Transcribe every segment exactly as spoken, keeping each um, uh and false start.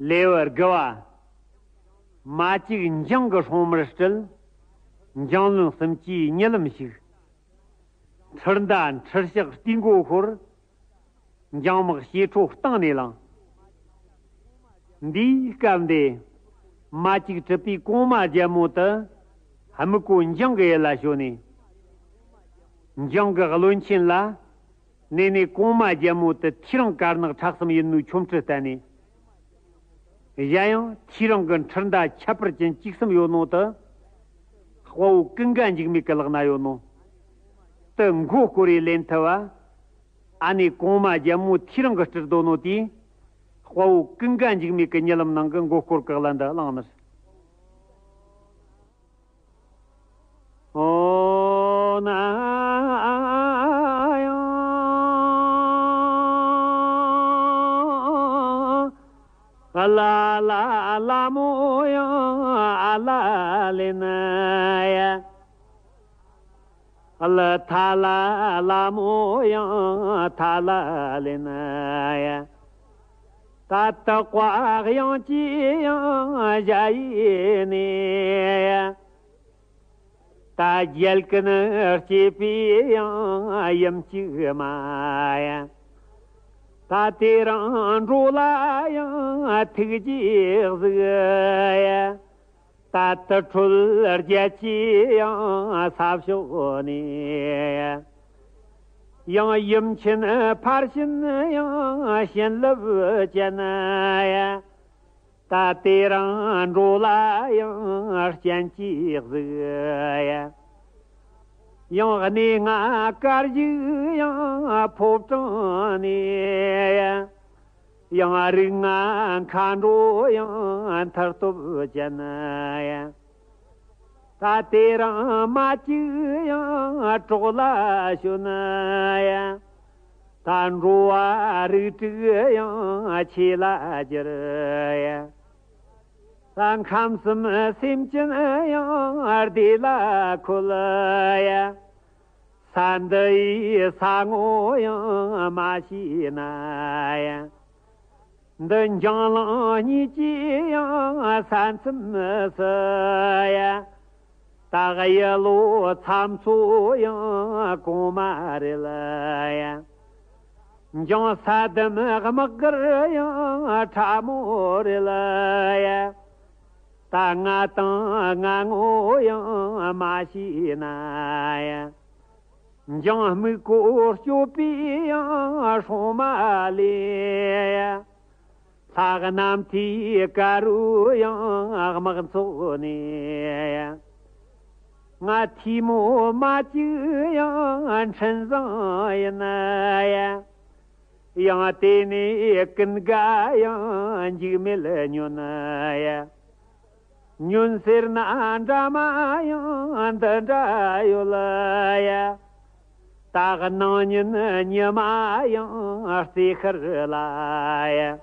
ལེའུ་དགུ་བ། མ་གཅིག་འཇང་གི་སྲུང་མར་སྤྲུལ། འཇང་བློན་གསུམ་གྱིས་གཉིད་ལམ་ཞིག། ཁྲིར་མདའ་ཁྲིར་ཤག་རྟའི་མགོ་ཤོར། འཇང་དམག་ཞེ་ཁྲོ་གཏིང་ནས་ལངས། འདིའི་སྐབས་འདི། མ་གཅིག་གྲུབ་པའི་གོང་མ་རྒྱལ་མོ་དུ། ཧ་མི་གོ་འཇང་གི་ཡུལ་ལ་བྱོན་ནས། འཇང་གི་བློན་ཆེན་ལ། ནས་ནས་གོང་མ་རྒྱལ་མོ་དུ་ཐེའུ་རང་དཀར་ནག་ཁྲག་གསུམ་ཡིན་ནོའི་ཆོ་འཕྲུལ་བསྟན་ནས། གཞན་ཡང་ཐེའུ་རང་གི་ཁྲིར་མདའ་ཁྱད་པར་ཅན་བཅུ་གསུམ་ཡོད་ནོ་དུ། དཔའ་བོ་ཀུན་དགའ་འཇིགས་མེད་ཀྱི་ལག་ན་ཡོད་ནོ། དུ་མགོ་སྐོར་རེ་ལེན་ཐུབ་བ། ཨ་ནེ་གོང་མ་རྒྱལ་མོ་ཐེའུ་རང་གི་སྤྲུལ་རྡོ་ནོ་དེས། དཔའ་བོ་ཀུན་དགའ་འཇིགས་མེད་ཀྱི་གཉིད་ལམ་ནང་གི་མགོ་སྐོར་གི་ཀླད་འདི་བླངས་ནི། ཨོ་ན་ཡང་། ཨ་ལ་ལ་ལ་མོ་ཡང་ཨ་ལ་ལེ་ན་ཡ། ཨ་ལ་ཐ་ལ་ལ་མོ་ཡང་ཐ་ལ་ལེ་ན་ཡ། ད་ལྟ་བ་དབྱངས་ཀྱི་ཡང་ཞལ་ཡིན་ནས། ད་རྒྱལ་ཀུན་གཅེས་པའི་ཡང་ཡུམ་གཅིག་མ་ཡ། ད་དེ་རིང་འགྲོ་ལ་ཡང་ཐུགས་རྗེས་གཟིགས་ཡ། ད་དུར་ཁྲོད་རྒྱལ་གྱི་ཡང་ས་ཕྱོགས་ནས། ཡང་ཡུམ་ཆེན་ཕར་ཕྱིན་ཡང་བྱིན་རླབས་ཅན། ད་དེ་རིང་འགྲོ་ལ་ཡང་སྤྱན་གྱིས་གཟིགས། ཡང་གནས་ལྔ་དཀར་བཞུགས་ཡང་ཕོ་བྲང་ནས། ཡང་རིགས་ལྔ་མཁའ་འགྲོ་ཡང་མཐུ་སྟོབས་ཅན། ད་དེ་རིང་མ་གཅིག་ཡང་གྲོགས་ལ་བྱོན། ད་འགྲོ་བ་རིགས་དྲུག་ཡང་ཆོས་ལ་བསྒྱུར། ད་ཁམས་གསུམ་སེམས་ཅན་ཡང་བདེ་ལ་འཁོད། ས་འདི་ཡི་ས་ངོ་ཡང་མ་ཤེས་ན། འདི་འཇང་གླིང་གཉིས་ཀྱི་ཡང་ས་མཚམས་སུ། ད་གཡུ་ལོ་མཚམས་ཚོ་ཡང་གོང་མ་རེད་ཡ། འཇང་ས་དམ་དམག་སྒར་ཡང་ཁྲ་མོ་རེད་ཡ། ད་ང་དང་ང་ངོ་ཡང་མ་ཤེས་ན་ཡ། འཇང་སྨུག་པོ་སྐྱོབ་པའི་ཡང་སྲུང་མ་ལས་ཡ། ལྷ་རྣམས་ཐོས་དཀར་རུ་ཡང་དམག་ཚོགས་ནས། ང་ཐུས་མོ་མ་གཅིག་ཡང་འཕྲིན་བཟང་ཡིན་ཡ། ཡང་དེ་ནས་ཀུན་དགའ་ཡང་འཇིགས་མེད་ཉོན་ཡ། ཉོན་ཟེར་ན་འདྲ་མ་ཡང་འདི་འདྲ་ཡོད་ལ་ཡ། ད་གནངས་ཉིན་ཉི་མ་ཡང་རྩེ་ཤར་ལ་ཡ།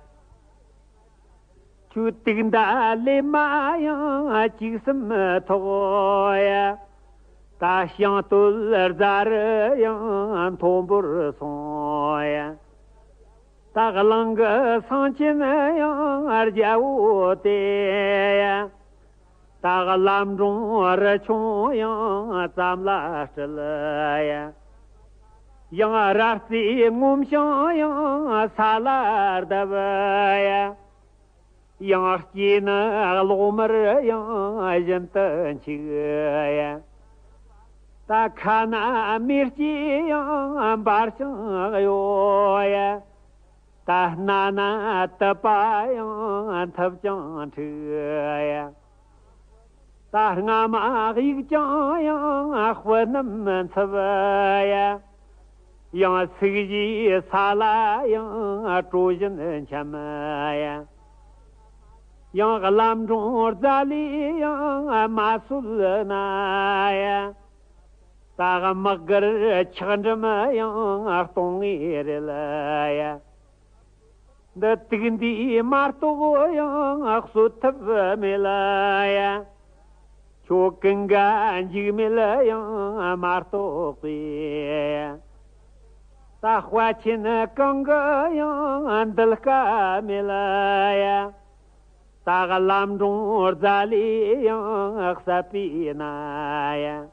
ཁྱོད་དུག་མདའ་ལེབ་མ་ཡང་བཅུ་གསུམ་ཐོགས་ཡ། ད་ཤིང་རྡོལ་རྫ་རི་ཡང་མཐོན་པོར་སོང་ཡ། ད་གླིང་གི་སེང་ཆེན་ཡང་རྒྱལ་པོ་དེ། ད་ལམ་འབྲོང་རི་ཆུང་ཡང་ཙམ་ལ་སྤྲུལ་ཡ། ཡང་ར་རྩེ་ངོམ་ཞིང་ཡང་ས་ལ་བརྡབས་ཡ། ཡང་སྐྱེས་ནི་གློག་དམར་ཡང་བཞིན་དུ་འཁྱུག་ཡ། ད་ཁ་ན་མེ་ལྕེ་ཡང་འབར་ཞིང་གཡོ་ཡ། ད་སྣ་ན་དུད་པ་ཡང་འཐིབས་ཀྱང་འཁྲིགས་ཡ། ད་རྔ་མ་གཡུག་ཀྱང་ཡང་དཔི་རྣམས་འཚིབ་ཡ། ཡང་ཚིག་བཞིའི་ས་ལ་ཡང་གྲོ་བཞིན་འཁྱམ་ཡ། ཡང་ལམ་འབྲོང་རྫ་ལས་ཡང་མ་སོད་ན་ཡ། ད་དམག་སྒར་ཆག་འགྲིམ་ཡང་གཏོང་ངེས་རེད་ཡ། འདི་དུག་འདིས་མ་གཏོགས་ཡང་གསོད་ཐུབ་མེད་ལ་ཡ། ཁྱོད་ཀུན་དགའ་འཇིགས་མེད་ཡང་མ་གཏོགས་པས། ད་དཔའ་ཆེན་གང་གི་ཡང་འདུལ་དཀའ་མེད་ལ་ཡ། ད་ག་ལམ་འགྲོ་རྫ་ལས་ཡང་ཟད་པས་ན་ཡ།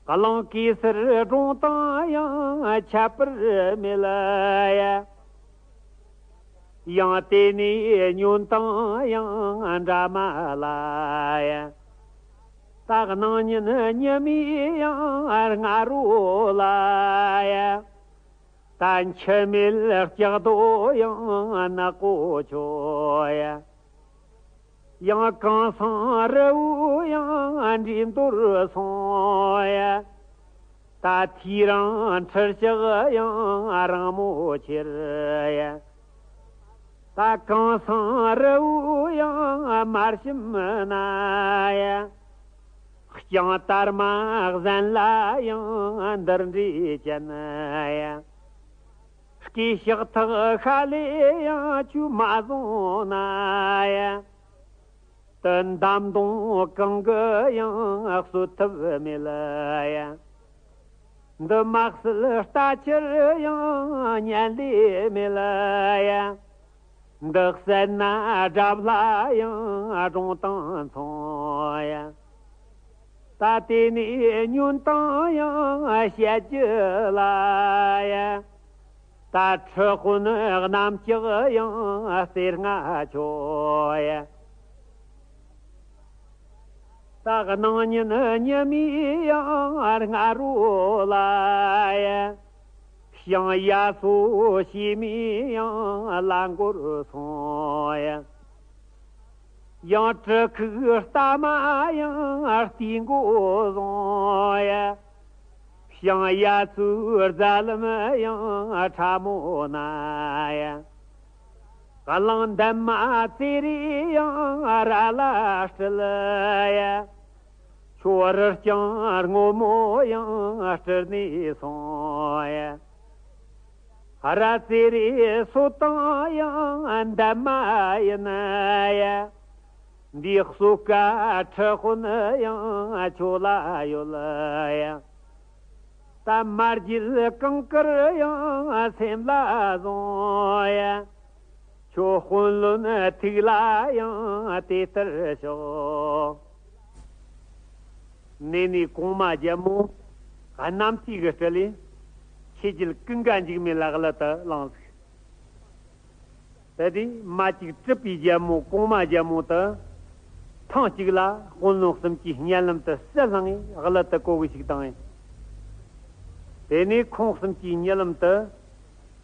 གླིང་གེ་སར་སྒྲུང་དང་ཡང་ཁྱད་པར་མེད་ལ་ཡ། ཡང་དེ་ནས་ཉོན་དང་ཡང་འདྲ་མ་ལ་ཡ། ད་ག་སྣང་ཉིན་ཉི་མའི་ཡང་སྔ་རོ་ལ་ཡ། ད་འཆི་མེད་ལྕགས་རྡོ་ཡང་ནག་པོ་ཆོ་ཡ། ཡང་གང་སང་རི་བོ་ཡང་འགྲིམ་འདོར་སོང་ཡ། ད་ཐེའུ་རང་ཁྲི་ལྕགས་ཡང་རིང་མོ་ཁྱེར་ཡ། ད་གང་སང་རི་བོ་ཡང་དམར་ཞིམ་ན་ཡ། ལྕང་དར་མ་གཟན་ལ་ཡང་འདིར་འདྲེ་ཅན་ཡ། སྐེ་ཤག་ཐག་ཤ་ལས་ཡང་ཆུ་མ་བཟུང་ན་ཡ། དུ་འདམ་དོང་གང་གི་ཡང་གསོད་ཐུབ་མེད་ལ་ཡ། འདི་མ་གསལ་རྟ་ཁྱེར་ཡང་ཉན་ལས་མེད་ལ་ཡ། འདི་བསད་ན་དགྲ་ལྷ་ཡང་སྒྲུང་དང་མཚུངས་ཡ། ད་དེ་ནས་ཉོན་དང་ཡང་བཤད་རྒྱུ་ལ་ཡ། ད་ཁྲི་དཔོན་གནམ་ལྕགས་ཡང་རྩེ་ལྔ་ཆོ་ཡ། ད་ག་སྣང་ཉིན་ཉི་མའི་ཡང་སྔ་རོ་ལ་ཡ། ཞིང་ཡ་སོ་ཕྱི་མའི་ཡང་ལ་འགོར་སོང་ཡ། ཡང་གྲི་ཁུག་རྟ་མ་ཡང་རྟའི་མགོ་བཟུང་ཡ། ཞིང་ཡ་ཚོའི་རྫ་ལམ་ཡང་ཁྲ་མོ་ན་ཡ། གླང་འདབ་མ་ཙེ་རེ་ཡང་ར་ལ་སྤྲུལ་ཡ། ཁྱོད་རི་རྐྱང་སྔོན་མོ་ཡང་སྤྲུལ་ནས་སོང་ཡ། ར་ཙེ་རེ་སོ་དང་ཡང་འདབ་མ་ཡིན་ཡ། འདིའི་གསོ་དཀའ་ཁྲི་དཔོན་ཡང་ཁྱོད་ལ་ཡོད་ཡ། ད་མ་བརྒྱུད་གངས་དཀར་ཡང་སེམས་ལ་བཟུང་ཡ། ཁྱོད་དཔོན་བློན་ཐུགས་ལ་ཡང་དེ་ལྟར་ཞོག། ནས་ནས་གོང་མ་རྒྱལ་མོ་གནམ་ཐེའུ་གི་སྲིད་ལས་ཆོས་རྒྱལ་ཀུན་དགའ་འཇིགས་མེད་ལ་གླུ་དེ་བླངས་ཟིག། དེ་དུས་མ་གཅིག་གྲུབ་པའི་རྒྱལ་མོ་གོང་མ་རྒྱལ་མོ་དེ་ཐེངས་གཅིག་ལ་དཔོན་བློན་གསུམ་གྱི་སྙན་ལམ་དེ་གསལ་བླངས་ངས་གླུ་དེ་གོ་གི་ཞིག་བཏང་ངས། དེ་ནས་ཁོང་གསུམ་གྱི་སྙན་ལམ་དེ་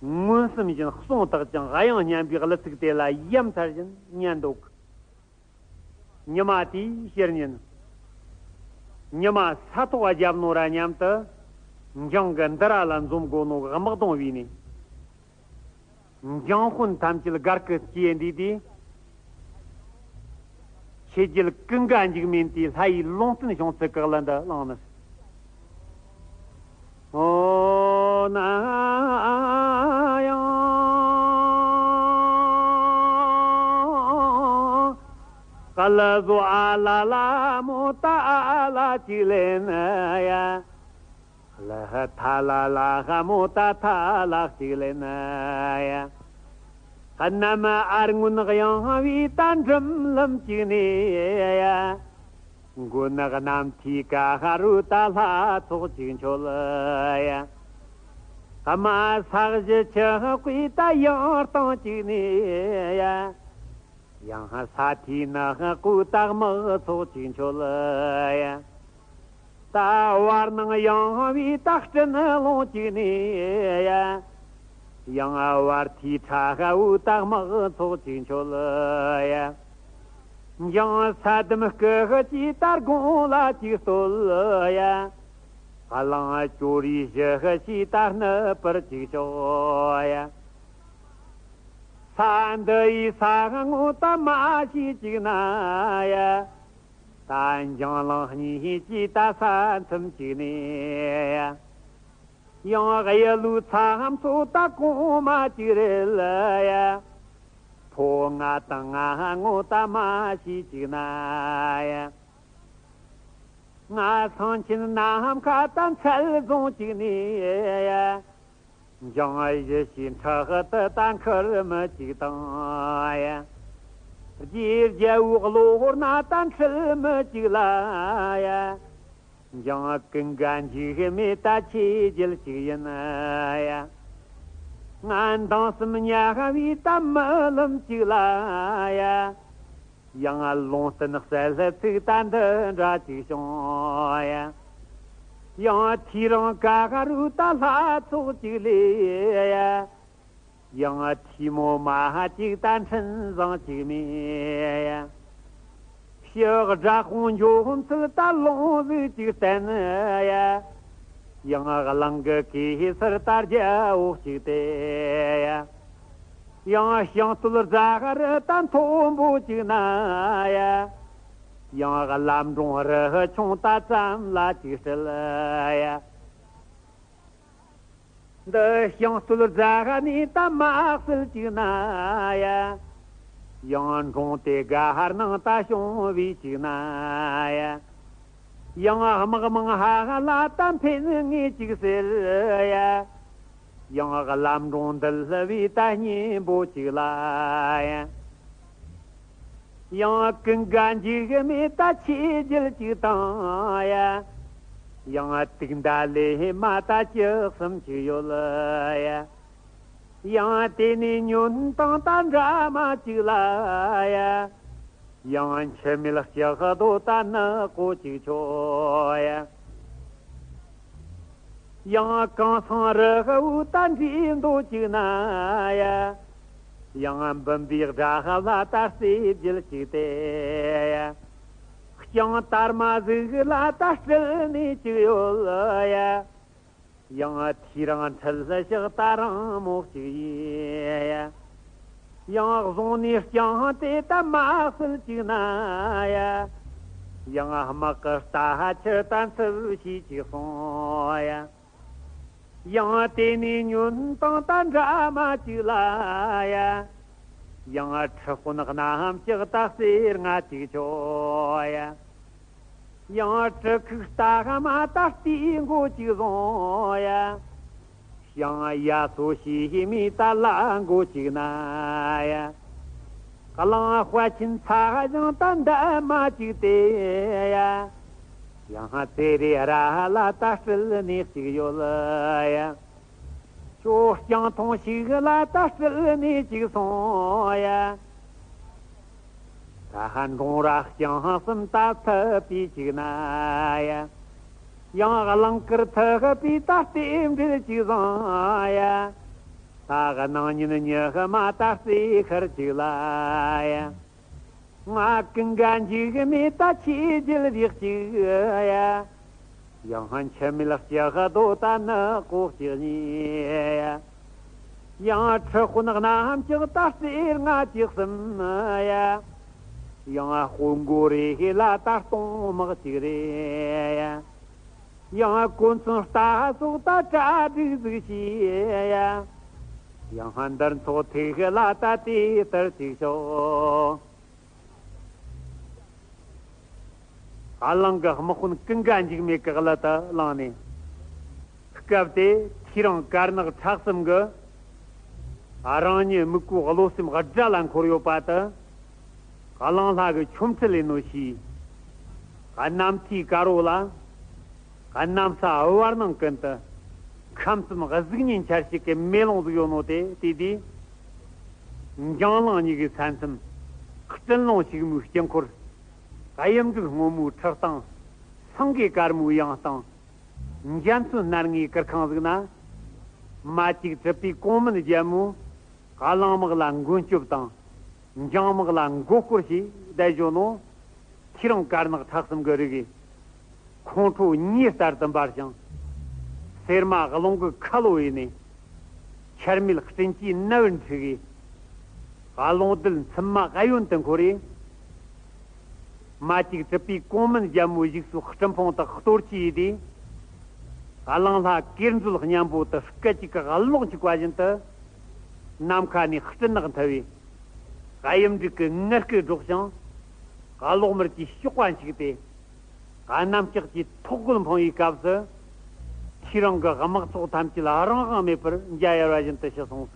མངོན་སུམ་བཞིན་གསུང་དག་ཅིང་དབྱངས་སྙན་པའི་གླུ་ཚིག་དེ་ལ་ཡ་མཚར་བཞིན་ཉན་འདུག། ཉི་མ་དེའི་ཕྱི་ཉིན། ཉི་མ་ས་ཐོག་བརྒྱབ་ནོ་ར་མཉམ་དུ། འཇང་གི་འདི་ར་ལ་འཛོམས་དགོ་ནོ་གི་དམག་དོང་བས་ནས། འཇང་དཔོན་ཐམས་ཅད་སྒར་གི་སྐྱེས་འདུས་ཏེ། ཆོས་རྒྱལ་ཀུན་དགའ་འཇིགས་མེད་དེའི་ལྷ་ཡི་ལུང་བསྟན་བྱུང་ཚུལ་གི་གླུ་འདི་བླངས་ནས། ཨོ་ན་ཡང་ག་ལ་བཟོ་ཨ་ལ་ལ་མོ་ཏ་ཨ་ལ་ཅིག་ལེན་ཡ། ལ་ཧ་ཐ་ལ་ལ་ཧ་མོ་ཏ་ཐ་ལ་ཅིག་ལེན་ཡ། གནམ་ཨར་སྔོན་གཡང་བའི་ད་འགྲིམ་ལམ་ཅིག་ནས་ཡ། མགོ་ནག་གནམ་ཐིག་ཀ་ཧ་རུ་ད་ལྷ་ཚོགས་ཅིག་མཆོད་ཡ། ཨ་མ་ས་གཞི་ཆུ་ཧ་ཀུའི་ད་ཡང་སྟེང་ཅིག་ནས་ཡ། ཡང་ས་ཐིག་ནག་ཧ་ཀུ་ད་དམག་ཚོགས་ཅིག་མཆོད་ཡ། ད་བར་སྣང་ཡང་བའི་ད་སྤྲིན་ལོང་ཅིག་ནས་ཡ། ཡང་བར་ཐིག་ཁྲ་ཧ་འུ་ད་དམག་ཚོགས་ཅིག་མཆོད་ཡ། ཡང་ས་དམ་སྐུ་ཧ་ཅི་ད་དགོང་ལ་ཅིག་བསྟོད་ཡ། གླང་ཅོ་རིའི་གཞི་ཧ་ཅི་ད་སྣུབ་པར་ཅིག་ཕྱོགས་ཡ། ས་འདི་ཡི་ས་ངོ་ད་མ་ཤི་ཅིག་ན་ཡ། ད་འཇང་གླིང་གཉིས་ཀྱི་ད་ས་མཚམས་ཅིག་ནས་ཡ། ཡང་གཡུ་ལོའི་ཚ་མཚོ་ད་གོང་མ་ཅིག་རེད་ལ་ཡ། ཕོ་ང་དང་ང་ངོ་ད་མ་ཤི་ཅིག་ན་ཡ། ང་སང་ཆེན་ནམ་མཁའ་ད་མཚལ་རྫོང་ཅིག་ནས་ཡ། འཇང་གཞི་ཞིག་ཁྲག་ཏུ་ད་འཁུར་མི་ཅིག་དང་ཡ། རྗེ་རྒྱལ་བོའི་བློ་སྣ་ད་འཁྲུལ་མི་བཅུག་ལ་ཡ། ཡང་ཀུན་དགའ་འཇིགས་མེད་ད་ཆོས་བརྒྱད་ཅིག་ཡིན་ཡ། ང་འདང་སེམས་ཉ་བའི་ད་རྨི་ལམ་ཅིག་ལ་ཡ། ཡང་ལུང་བསྟན་གསལ་ཚིག་ད་འདི་འདྲ་ཅིག་བྱུང་ཡ། ཡང་ཐེའུ་རང་ཀ་ཧ་རུ་ད་ལྷ་ཚོགས་ཅིག་ལས་ཡ། ཡང་ཐེའུ་མོ་མ་ཅིག་ད་འཕྲིན་བཟང་ཅིག་མེད་ཡ། ཕྱི་དགྲ་དཔུང་འཇོམས་ཚུལ་ད་ལུང་ཟིག་ཅིག་བསྟན་ཡ། ཡང་གླིང་གི་གེ་སར་ད་རྒྱལ་བོ་ཅིག་སྟེ་ཡ། ཡང་ཞིང་སྟོད་རྫ་ཧ་རུ་ད་མཐོན་པོ་ཅིག་ན་ཡ། ཡང་བླ་འབྲོང་རི་ཆུང་ད་ཙམ་ལ་ཅིག་སྤྲུལ་ཡ། འདི་ཞིང་སྟོད་རྫ་ཧ་ནས་ད་མ་གསལ་ཅིག་ན་ཡ། ཡང་འབྲོང་དེ་དགའ་ཧར་ནང་ད་བྱུང་བའི་ཅིག་ན་ཡ། ཡང་དམག་མང་ཧ་ཧ་ལ་ད་འཕེན་ངེས་ཅིག་ཟེར་ཡ། ཡང་བླ་འབྲོང་འདུལ་བའི་ད་སྙིང་པོ་ཅིག་ལ་ཡ། ཡང་ཀུན་དགའ་འཇིགས་མེད་ད་ཆོས་བརྒྱད་ཅིག་དང་ཡ། ཡང་དུག་མདའ་ལས་མ་ད་བཅུ་གསུམ་ཅིག་ཡོད་ཡ། ཡང་དེ་ནས་ཉོན་དང་ད་འདྲ་མ་ཅིག་ལ་ཡ། ཡང་འཆི་མེད་ལྕགས་རྡོ་ད་ནག་པོ་ཅིག་ཆོད་ཡ། ཡང་གང་སང་རི་བོ་ད་འདྲེ་མདོ་ཅིག་ན་ཡ། ཡང་འབུམ་པའི་དགྲ་ལ་ད་རྩེ་བརྒྱད་ཅིག་སྟེ་ཡ། ལྕང་དར་མ་ཟིག་ལ་ད་སྤྲུལ་ནས་ཅིག་ཡོད་ཡ། ཡང་ཐེའུ་རང་འཁྲིལ་ཞག་ད་རིང་མོ་ཅིག་ཡིན་ཡ། ཡང་བཟུང་ནས་ལྕང་དེ་ད་མ་གསོད་ཅིག་ན་ཡ། ཡང་དམག་གི་རྟ་ཕྱིར་ད་འཚུབ་བྱས་ཅིག་སོང་ཡ། ཡང་དེ་ནས་ཉོན་དང་ད་འདྲ་མ་ཅིག་ལ་ཡ། ཡང་ཁྲི་དཔོན་གནམ་ལྕགས་ད་གསེར་རྔ་ཅིག་ཆོད་ཡ། ཡང་གྲི་ཁུག་རྟ་མ་ད་རྟའི་མགོ་ཅིག་བཟུང་ཡ། ཡང་ཡ་སོ་ཤི་མི་ད་ལ་མགོ་ཅིག་ན་ཡ། གླང་དཔའ་ཆེན་ཚ་ཞང་ད་འདབ་མ་ཅིག་སྟེ་ཡ། ཡང་ཙེ་རེ་ར་ལ་ད་སྤྲུལ་ནས་ཅིག་ཡོད་ཡ། ཁྱོད་རྐྱང་ཐུང་ཞིག་ལ་ད་སྤྲུལ་ནས་ཅིག་སོང་ཡ། ད་ཧ་འབྲོང་ར་རྐྱང་གསུམ་ད་ཐུབ་པའི་ཅིག་ན་ཡ། ཡང་གླང་དཀར་ཐུབ་པའི་ད་རྟེན་འབྲེལ་ཅིག་བཟང་ཡ། ད་གནངས་ཉིན་ཉི་ཤུ་མ་ད་རྩེ་ཁར་ཅིག་ལ་ཡ། ང་ཀུན་དགའ་འཇིགས་མེད་ད་ཆོས་བརྒྱད་རིགས་ཅིག་ཡ། ཡང་ཧན་འཆི་མེད་ལྕགས་རྡོ་ད་ནག་པོ་ཅིག་ཉེ་ཡ། ཡང་ཁྲི་དཔོན་གནམ་ལྕགས་ད་རྩེ་རྔ་ཅིག་གསུམ་ཡ། ཡང་དཔོན་མགོ་རེ་ལ་ད་སྟོང་དམག་ཅིག་རེད་ཡ། ཡང་གོ་མཚོན་རྟ་སོགས་ད་གྲ་སྒྲིག་ཟིག་བྱས་ཡ། ཡང་འདིར་ཚོགས་ཐིག་ལ་ད་དེ་ལྟར་ཅིག་ཤོག་གླིང་གི་དམག་དཔོན་ཀུན་དགའ་འཇིགས་མེད་ཀྱི་གླུ་དེ་བླངས་ནས། སྐབས་དེ་ཐེའུ་རང་དཀར་ནག་ཁྲ་གསུམ་གྱིས་རང་ཉིད་མིག་གོ་བློ་སེམས་དགྲ་ལ་འཁོར་ཡོད་པ་དེ་གླིང་ལྷ་གི་ཆོ་འཕྲུལ་ཡིན་ནོ་ཤེས། གནམ་ཐེའུ་དཀར་བོ་ལ་གནམ་ས་བར་སྣང་ཀུན་ཏུ་ཁམས་གསུམ་གཟུགས་བརྙན་འཆར་བྱེད་ཀྱི་མེ་ལོང་ཟིག་ཡོད་ནོ་དེ་དེ་དུས། འཇང་གླིང་གཉིས་ཀྱི་ས་མཚམས་སྤྲིན་ལུང་ཕྱུག་མོའི་དཀྱིལ་འཁོར། གཡུ་འབྲུག་སྔོན་མོའི་ཁྲི་སྟེང་། སེང་གེ་དཀར་མོའི་ཡང་སྟེང་། འཇའ་ཚོན་སྣར་ལྔའི་གུར་ཁང་ཟིག་ན། མ་གཅིག་གྲུབ་པའི་གོང་མིན་རྒྱལ་མོས་གླིང་དམག་ལ་མགོན་སྐྱོབ་དང་། འཇང་དམག་ལ་མགོ་སྐོར་བྱས་བསྡད་བཞག་ནོ། ཐེའུ་རང་དཀར་ནག་ཁྲ་གསུམ་གྱི་རིགས། ཁོང་ཁྲོ་ཉི་ལྟར་དུ་འབར་ཞིང་། སེར་མ་རླུང་གི་ཁ་ལོ་ཡིས་ནས། ཆར་མེད་སྤྲིན་གྱི་ནབ་འཁྲུགས་གས། རླུང་རྡུལ་མཚུབ་མ་གཡོན་དུ་འཁོར་རེ། མ་གཅིག་གྲུབ་པའི་གོང་མིན་རྒྱལ་མོའི་བཞུགས་སོ་སྤྲིན་ཕུང་དག་གཏོར་བྱས་ཏེ། གླིང་ལྷ་གེར་མཛོད་སྙན་པོ་དུ་སྐད་ཅིག་གི་གློག་འཁྱུག་པ་བཞིན་དུ། ནམ་མཁའ་ནས་སྤྲིན་ནག་འཐིབས་པས། གཡུ་འབྲུག་གི་ངར་སྐད་སྒྲོག་ཅིང་། གློག་དམར་གྱི་གཤོག་པ་འཁྱུགས་ཏེ། གནམ་ལྕགས་ཀྱི་ཐོག་རྒོལ་འཕངས་པའི་སྐབས་སུ། ཐེའུ་རང་གི་དམག་ཚོགས་ཐམས་ཅད་རང་དབང་མེད་པར་འཇའ་ཡལ་བ་བཞིན་དུ་ཤི་སོང་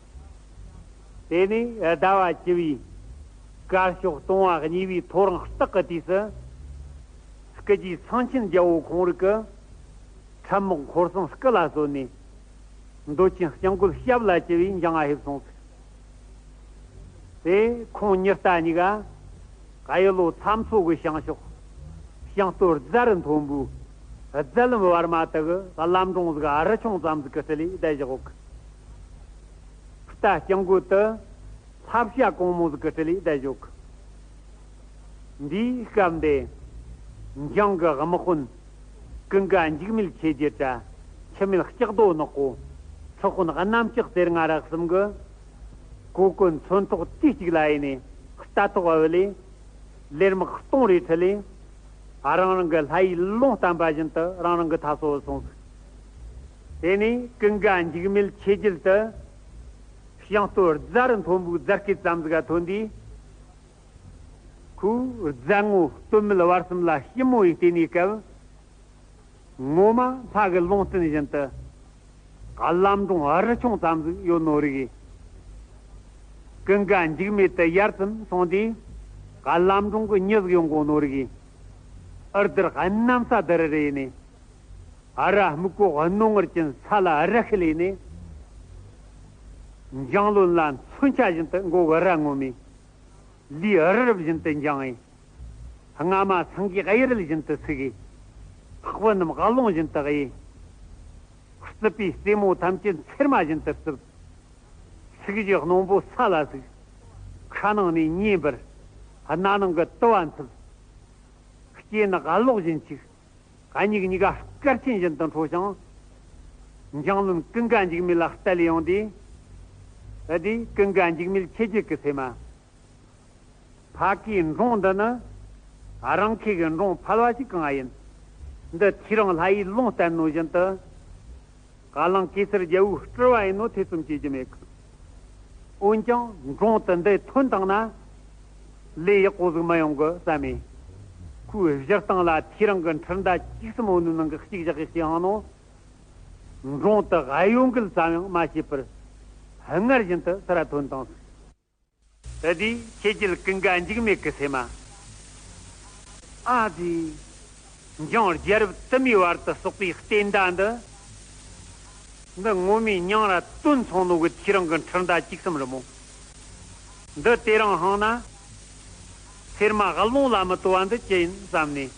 ཟིག་དེ་ནས་ཟླ་བ་བཅུ་བའི་ དཀར་ཕྱོགས་སྟོང་བ་གཉིས་པའི་ཐོ་རངས་སྟག་གི་དུས་སུ། སྐུ་རྗེས་གསང་ཆེན་རྒྱལ་པོ་ཁོང་རིག་གི་ཁྲབ་རྨོག་འཁོར་གསུམ་སྐུ་ལ་གསོལ་ནས། འདོད་ཆེན་སྤྱང་རྒོད་ཞབས་ལ་བཅིལ་བའི་འཇང་ང་ཕེབས་སོང་ཟིག། དེ་ཁོང་ཉི་རྟ་གཉིས་ཀ་གཡུ་ལོ་ཚ་མཚོ་གི་བྱང་ཕྱོགས། བྱང་སྟོད་རྫ་རུ་མཐོན་པོའི་རྫ་ལམ་བར་མ་དུ་གི་བླ་བྲང་ཟིག་རི་ཆུང་ཙམ་ཟིག་གི་དཀྱིལ་ལ་བསྡད་བཞག་གི། རྟ་སྤྱང་རྒོད་དེ་ལྷ་བྱ་གོང་མོ་ཟིག་གི་དཀྱིལ་ལ་བསྡད་བཞག་གི། འདིའི་སྐབས་འདི་འཇང་གི་དམག་དཔོན་ཀུན་དགའ་འཇིགས་མེད་ཆོས་རྒྱལ་ར། འཆི་མེད་ལྕགས་རྡོ་ནག་པོ། ཚོགས་དཔོན་གནམ་ལྕགས་གསེར་ལྔ་ར་གསུམ་གིས་གོ་གོན་མཚོན་ཐོགས་དུས་གཅིག་ལ་ཡིན་ནས་རྟ་ཐོག་ག་བུད་ལས། ལེར་དམག་སྟོང་རེ་ཁྲིད་ལས། རང་རང་གི་ལྷ་ཡི་ལུང་བསྟན་པ་བཞིན་དུ་རང་རང་གི་མཐའ་སོ་སོང་ཟིག། དེ་ནས་ཀུན་དགའ་འཇིགས་མེད་ཆོས་རྒྱལ་དེ་བྱང་སྟོད་རྫ་རུ་མཐོན་པོའི་རྫ་སྐེད་ཙམ་ཟིག་ག་ཐོན་དུས། ཁོས་རྫ་ངོས་སྟོད་སྨད་བར་གསུམ་ལ་ཞིབ་མོ་ཡིས་བལྟས་ནས་སྐབས། ངོ་མ་ལྷ་གི་ལུང་བསྟན་བཞིན་དུ། བླ་བྲང་རི་ཆུང་ཙམ་ཟིག་ཡོད་ནོ་རིག་གི། ཀུན་དགའ་འཇིགས་མེད་དེ་ཡར་ཙམ་སོང་དུས། བླ་བྲང་གི་མྱི་ཟིག་ཡོང་གོ་ནོ་རིག་གི། ཨར་དར་གནམ་ས་དར་རེ་ནས། ཨ་ར་སྨུག་པོ་རྣོ་ངར་ཅན་ས་ལ་ར་ཤི་ལས་ནས། འཇང་བློན་ལ་མཚོན་ཆ་བཞིན་དུ་མགོ་གི་རྭ་ངོམ་མི། ལུས་རི་རབ་བཞིན་དུ་འགྱིང་ངེ། རྔ་མ་སེང་གེ་གཡུ་རལ་བཞིན་དུ་ཚིག་གེ། ལྷག་པའི་རྣམས་རླུང་བཞིན་དུ་གཡེ། རྩིབས་པའི་རྩེ་མོ་ཐམས་ཅད་འཚེར་མ་བཞིན་དུ་རྩུབ། ཚིགས་ཀྱི་རྣོན་པོ་ས་ལ་ཟུག། ཁ་ནང་ནས་མྱེ་འབར། སྣ་ནང་གི་དུ་བ་འཚུབ། སྐེ་ནག་གློག་བཞིན་འཁྱུག། སྙིགས་གཉིས་ཀ་སྐར་ཆེན་བཞིན་དུ་འཕྲོ་ཞིང་། འཇང་བློན་ཀུན་དགའ་འཇིགས་མེད་ལ་བལྟ་ལས་ཡོང་དུས། ཨ་དེ་ཀུན་དགའ་འཇིགས་མེད་ཆོས་རྒྱལ་གྱི་སེམས་མ། ཕ་གིའི་འབྲོང་འདི་ནི་རང་ཁེ་གི་འབྲོང་ཕལ་བ་ཞིག་གང་ཡིན། འདི་ཐེའུ་རང་ལྷ་ཡིས་ལུང་བསྟན་ནོ་བཞིན་དུ། ཧ་ལམ་གེ་སར་རྒྱལ་པོའི་སྤྲུལ་བ་ཡིན་ནོ་ཐེ་ཚོམ་བྱེད་རྒྱུ་མེད་གི། འོན་ཀྱང་འབྲོང་དེ་འདི་ཐོན་བཏང་ན། ལས་ཡག་པོ་ཟིག་མི་ཡོང་གི་བསམ་མེ། ཁོའི་གཞི་སྟེང་ལ་ཐེའུ་རང་གི་འཕྲུལ་མདའ་བཅུ་གསུམ་འོ་ནུ་ནང་གི་གཅིག་བཞག་གི་ཤི་ཧང་ནོ། འབྲོང་དེ་གཡོ་འགུལ་ཙམ་ཡང་མ་བྱས་པར། སྔར་བཞིན་དུ་ཚུར་ཐོན་བཏང་ཟིག། དེ་དུས་ཆོས་རྒྱལ་ཀུན་དགའ་འཇིགས་མེད་ཀྱི་སེམས་མ། ཨ་དེ། འཇང་རྒྱལ་རབས་དུ་མའི་བར་དུ་གསོག་པའི་རྟེན་མདའ་འདི། འདི་ངོ་མའི་མྱིང་ར་བཏོན་སོང་ནོ་གི་ཐེའུ་རང་གི་འཕྲུལ་མདའ་བཅུ་གསུམ་རེད་མོ། འདི་དེ་རིང་ཧང་ན། ཚེར་མ་རླུང་ལ་མི་ལྟོས་པ་འདི་ཅི་ཡིན་བསམ་ནས།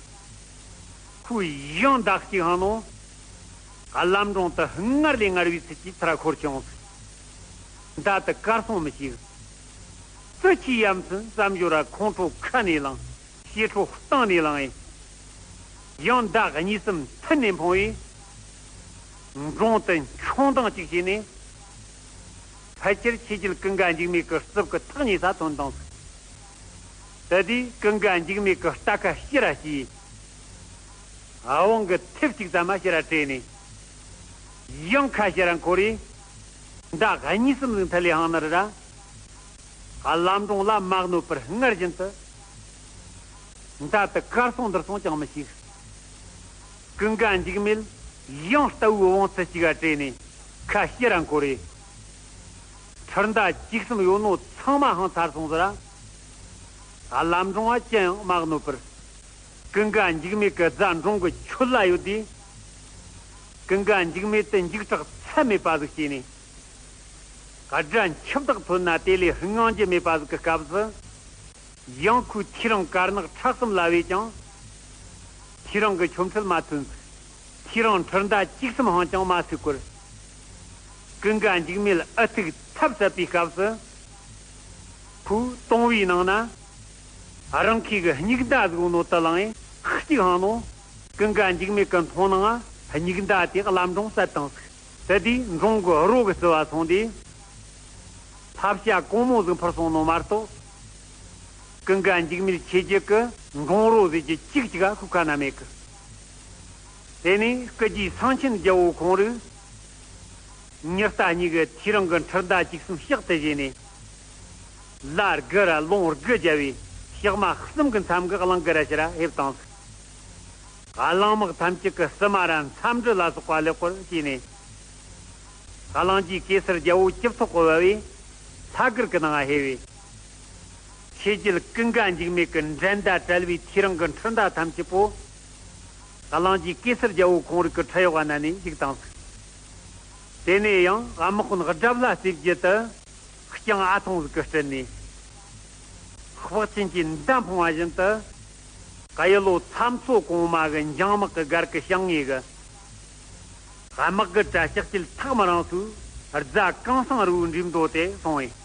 ཁོས་ཡང་མདའ་གཅིག་ཧང་ནོ། བླ་བྲང་དུ་སྔར་ལས་སྔར་བའི་ཚུལ་གྱིས་ཚུར་འཁོར་བྱུང་ཟིག། མདའ་དེ་གར་སོང་མི་ཤེས། ཙི་ཆིའི་ཡ་མཚན་བསམ་སྦྱོར་ར་ཁོང་ཁྲོ་ཁ་ནས་ལངས། ཞེ་ཁྲོ་གཏིང་ནས་ལངས་ཡིན། ཡང་མདའ་གཉིས་གསུམ་མཐུན་ནས་འཕངས་པས། འབྲོང་དེ་མཆོང་ལྡིང་གཅིག་བྱས་ནས། ཕལ་ཆེར་ཆོས་རྒྱལ་ཀུན་དགའ་འཇིགས་མེད་ཀྱི་རྩིབས་ཀྱི་ཐག་ཉེ་ས་ཐོན་བཏང་ཟིག། དེ་དུས་ཀུན་དགའ་འཇིགས་མེད་ཀྱི་རྟ་ཁ་ཕྱིར་ར་སྐྱེས། དབང་གི་ཐེབས་གཅིག་ཙམ་མ་ཕྱིར་ར་བྲེས་ནས། ཡང་ཁ་ཕྱིར་ར་འཁོར་རེ། མདའ་གཉིས་གསུམ་ཟིག་མཐུད་ལས་ཧང་ནི་རེད་ར། བླ་བྲང་ལ་མ་གནོད་པར་སྔར་བཞིན་དུ། མདའ་དེ་གར་སོང་འདིར་སོང་ཅང་མི་ཤེས། ཀུན་དགའ་འཇིགས་མེད་ཡང་རྟ་བོའི་བང་ཚུ་གཅིག་ག་བྲེས་ནས་ཁ་ཕྱིར་ར་འཁོར་རེ། འཕྲུལ་མདའ་བཅུ་གསུམ་ཡོད་ནོ་ཚང་མ་ཧང་ཚར་སོང་ཟེར་ར། བླ་བྲང་བ་ཅི་ཡང་མ་གནོད་པར། ཀུན་དགའ་འཇིགས་མེད་ཀྱི་རྫ་འབྲོང་གི་ཁྱོད་ལ་ཡོད་དུས། ཀུན་དགའ་འཇིགས་མེད་དེ་འཇིགས་སྐྲག་ཚད་མེད་པ་ཟིག་སྐྱེས་ནས། དགྲ་འཆི་བདག་ཐོན་ན་དེ་ལས་དངངས་རྒྱུ་མེད་པ་ཟིག་གི་སྐབས་སུ། ཡང་ཁོས་ཐེའུ་རང་དཀར་ནག་ཁྲག་གསུམ་ལ་བས་ཀྱང་། ཐེའུ་རང་གི་ཆོ་འཕྲུལ་མ་ཐོན་ཟིག། ཐེའུ་རང་འཕྲུལ་མདའ་བཅུ་གསུམ་ཧང་ཀྱང་མ་ཚུགས་སྐོར། ཀུན་དགའ་འཇིགས་མེད་ཨུ་ཐུག་ཐབས་ཟད་པའི་སྐབས་སུ། ཁོས་དོང་བུའི་ནང་ན། རང་ཁེ་གི་སྙིགས་མདའ་ཟིག་ནོ་དུ་བླངས་ཡིན་གཅིག་ཧང་ནོ། ཀུན་དགའ་འཇིགས་མེད་ཀྱི་མཐོང་སྣང་ང་སྙིགས་མདའ་དེ་བླ་བྲང་བསད་བཏང་ཟིག། དེ་དུས་འབྲོང་གི་རོ་གི་རྩི་བ་སོང་དུས། ལྷ་བྱ་གོང་མོ་ཟིག་འཕུར་སོང་ནོ་མ་གཏོགས། ཀུན་དགའ་འཇིགས་མེད་ཆོས་རྒྱལ་གྱི་འབྲོང་རོ་ཟེར་གྱི་གཅིག་གཅིག་ག་ཁུག་ཁ་ན་མེད་གི། དེ་ནས་སྐུ་རྗེས་གསང་ཆེན་རྒྱལ་པོ་ཁོང་རིག། ཉི་ཟླ་གཉིས་ཀྱི་ཐེའུ་རང་གི་འཕྲུལ་མདའ་བཅུ་གསུམ་ཕྱག་ཏུ་བཞེས་ནས། ལ་དགུ་ར་ལོང་དགུ་བརྒྱབ་པས་ལྕགས་མ་གསུམ་གྱི་མཚམས་ཀྱི་གླིང་དགུ་ར་ཕྱི་ར་ཕེབས་བཏང་ཟིག། གླིང་དམག་ཐམས་ཅད་ཀྱི་བསུ་མ་ར་མཚམས་འདྲི་ལ་སོགས་པ་ལེགས་པར་བྱས་ནས། གླིང་རྗེས་གེ་སར་རྒྱལ་པོ་ཅི་ཐོག་གི་བབས་པས་ལྷ་སྒར་གྱི་ནང་ང་ཕེབས་པས། ཆོས་རྒྱལ་ཀུན་དགའ་འཇིགས་མེད་ཀྱི་འགྲན་ཟླ་བྲལ་བའི་ཐེའུ་རང་གི་འཕྲུལ་མདའ་ཐམས་ཅད་པོ། གླིང་རྗེ་གེ་སར་རྒྱལ་པོ་ཁོང་རིགས་ཀྱི་ཁྲིད་གཡོག་ག་བསྣན་ནས་བཞུགས་བཏང་ཟིག། དེ་ནས་ཡང་དམག་དཔོན་དགྲ་བླ་རྩེ་བརྒྱད་དུ་རྐྱང་ཨ་ཐུང་ཟིག་གིས་སྤྲུལ་ནས། དཔག་ཅན་གྱི་མདའ་འཕངས་པ་བཞིན་དུ། གཡུ་ལོ་ཚ་མཚོ་གོང་མ་གི་འཇང་དམག་གི་སྒར་གྱི་བྱང་ངོས་ཀྱི། དམག་གི་གྲྭ་ལྕགས་ཀྱི་ཐག་མི་རིང་སུ་རྫ་གངས་སེང་རི་བོའི་འགྲམ་དུ་དེ་སོང་བས།